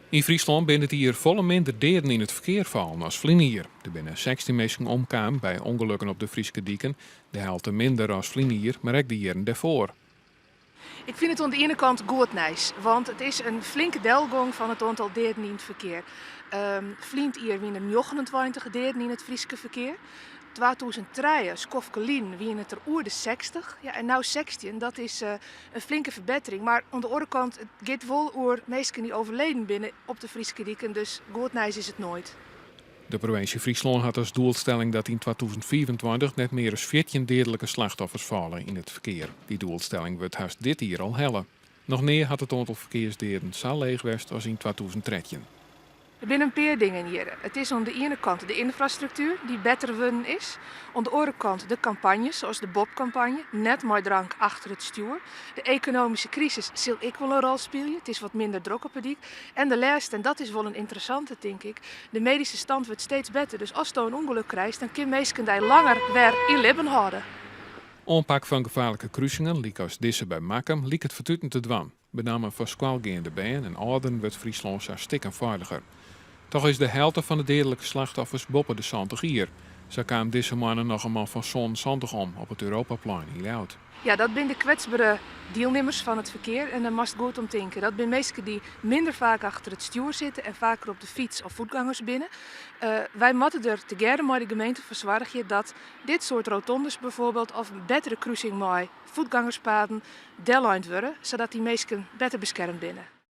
Yn Fryslân binne dit jier folle minder deaden yn it ferkear fallen as ferline jier. Der binne 16 minsken omkaam by ûngelokken op de Fryske diken, de helte minder as ferline jier, mar ek de jierren dêrfoar. Ik fyn it oan de iene kant goed nijs, want it is in flinke delgong fan it oantal deaden yn it ferkear. Ferline jier wiene der 29 deaden yn it Fryske ferkear. 2003, skoftke lyn, wiene it der oer de 60. Ja, en no 16, dat is in flinke ferbettering. Mar oan de oare kant, it giet wol oer minsken dy't overleden binne op de Fryske diken, dus goed nijs is it noait. De provinsje Fryslân hat as doelstelling dat yn 2025 net mear as 14 deadlike slachtoffers falle yn it ferkear. Dy doelstelling wurdt hast dit jier al helle. Noch nea hat it oantal ferkearsdeaden sa leech west as yn 2013. Der binne in pear dingen hjir. It is oan de iene kant de ynfrastruktuer dy't better wurden is. Oan de oare kant de kampanjes, sa as de Bob-kampanje, net mei drank achter it stjoer. De ekonomyske krisis sil ek wol in rol spylje. It is wat minder drok op 'e dyk. En de lêste, en dat is wol in ynteressante tink ik, de medyske stand wurdt steeds better. Dus asto in ûngelok krijst, dan kin minsken dy langer wer yn libben hâlde. Oanpak fan gefaarlike krusingen, lykas dizze by Makkum, liket fertuten te dwaan. Benammen foar skoalgeande bern en âlderen wurdt Fryslân sa stikken feiliger. Toch is de helte fan de deadlike slachtoffers boppe de 70 jier. Sa kaam dizze moanne noch in man fan 77 om op it Europaplein yn Ljouwert. Ja, dat binne de kwetsbere dielnimmers fan it ferkear en dêr moatst goed om tinke. Dat binne minsken dy't minder faak achter it stjoer sitte en faker op de fyts of fuotgongers binne. Wy moatte der tegearre mei de gemeente foar soargje dat dit soart rotondes bijvoorbeeld of bettere krusing mei fuotgongerspaden dellein wurde, sadat dy minsken better beskermd binne.